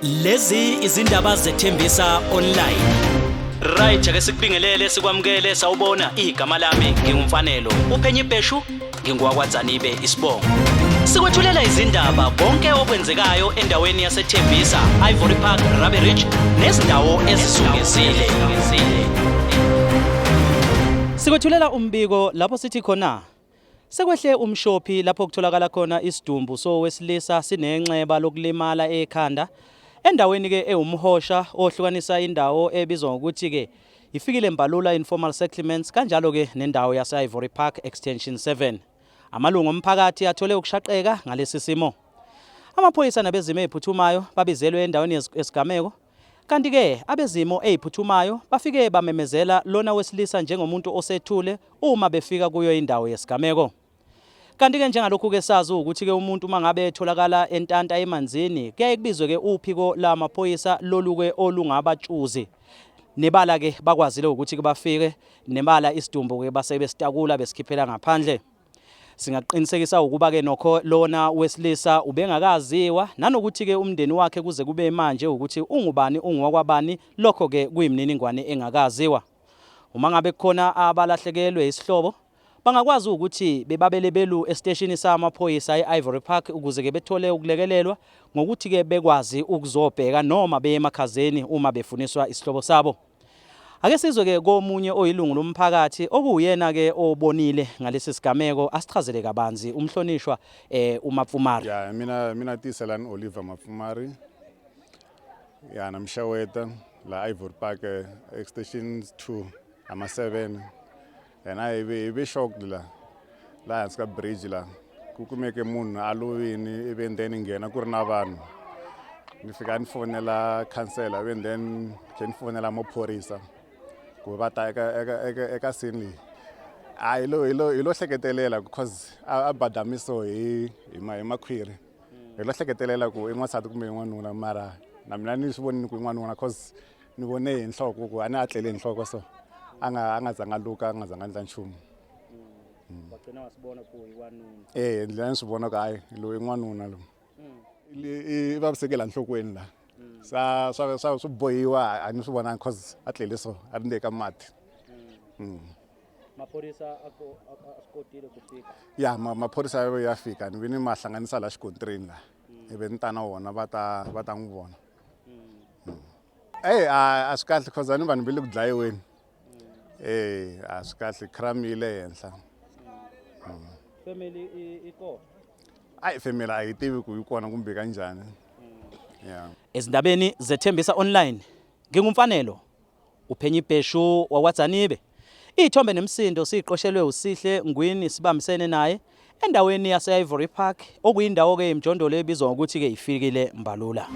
Lezi izindaba zethembisa online. Right, ake sikubingelele sikwamukele sawubona igama lami ngingumfanelo. Uphenye ibheshu ngingowakwaDzanibe isibongo. Sikwethulela izindaba konke okwenzekayo endaweni yaseThembisa, Ivory Park, Rabie Ridge nezindawo ezizungezile. Sikwethulela umbiko lapho sithi khona Sekwehle umshophi lapho kutholakala khona isidumbu sowesilisa sinenxeba lokulimala ekhanda endaweni ke ewumhosha ohlukanisa indawo ebizwa ngokuthi ke iFikile Mbalula Informal Settlements kanjalo ke nendawo yase-Ivory Park Extension 7. Amalungu omphakathi athole ukushaqeka ngalesi simo. Amaphoyisa nabezimo eziphuthumayo babizelwe endaweni yesigameko Kanti-ke abezimo eziphuthumayo bafike bamemezela lona wesilisa njengomuntu osethule uma befika kuyo indawo yesigameko. Kanti-ke njengalokhu-ke sazi ukuthi-ke umuntu uma ngabe etholakala entanta emanzini kuyaye kubizwe-ke uphiko lamaphoyisa lolu-ke olungabatshuzi. Nebala-ke bakwazile ukuthi-ke bafike nebala isidumbu-ke base besitakula besikhiphela ngaphandle. Singaqinisekisa ukuba-ke nokho lona wesilisa ubengakaziwa nanokuthi-ke umndeni wakhe kuze kube manje ukuthi ungubani ungowakwabani lokho-ke kuyimininingwane engakaziwa. Uma ngabe kukhona abalahlekelwe isihlobo bangakwazi ukuthi bebabele belu esiteshini samaphoyisa e-Ivory Park ukuze-ke bethole ukulekelelwa ngokuthi-ke bekwazi ukuzobheka noma beye emakhazeni uma befuniswa isihlobo sabo. Ake sizwe ke komunye oyilungu lomphakathi okuwuyena ke obonile ngalesi sigameko asichazele kabanzi umhlonishwa eh uMapfumari. Ya mina Tiselani Oliver Mapfumari. Ya namshaweta la Ivory Park extension 2 ama 7. Yena hi ve shocked la la hansi ka bridge la ku kumeke munhu a lovini ivi then nghena ku ri na vanhu ni fika ni fonela khansela ivi then khe ni fonela maphorisa ku va ta eka eka eka eka scene leyi a hi lo hi lo hi lo hleketelela because a badamiso hi hi ma hi makhwiri hi lo hleketelela ku i n'wansati kumbe i n'wanuna mara na mina ni swi vonile ku i n'wanuna cause ni vone hi nhloko ku a ni a tlele hi nhloko so a nga a nga zanga luka a nga zanga endla nchumu wagcina wasibona ku i wanuna eh ndlela ni swi vona ku hayi loyi i n'wanuna loyi i vaviseke la nhlokweni la sa swa swa swi bohiwa a ni swi vonanga cause a tlele so a ri ndzeni ka mati maphorisa a ko a swi kotile ku fika ya maphorisa ya fika ni ve ni ma hlanganisa la xikontirini la ivi ni ta na wona va ta va ta n'wi vona Eyi a swi kahle cause a ni vanhu va le ku dlayiweni e a swi kahle crime yi le henhla family i kona ayi family a yi tivi ku yi kona kumbe kanjhani ya Ezindabeni zeThembisa Online nginguMfanelo Uphenye ibheshu wakwaDzanibe. Iy'thombe nemisindo siyiqoshelwe uSihle Ngwini sibambisene naye endaweni yase-Ivory Park okuyindawo-ke imjondolo ebizwa ngokuthi-ke iFikile Mbalula.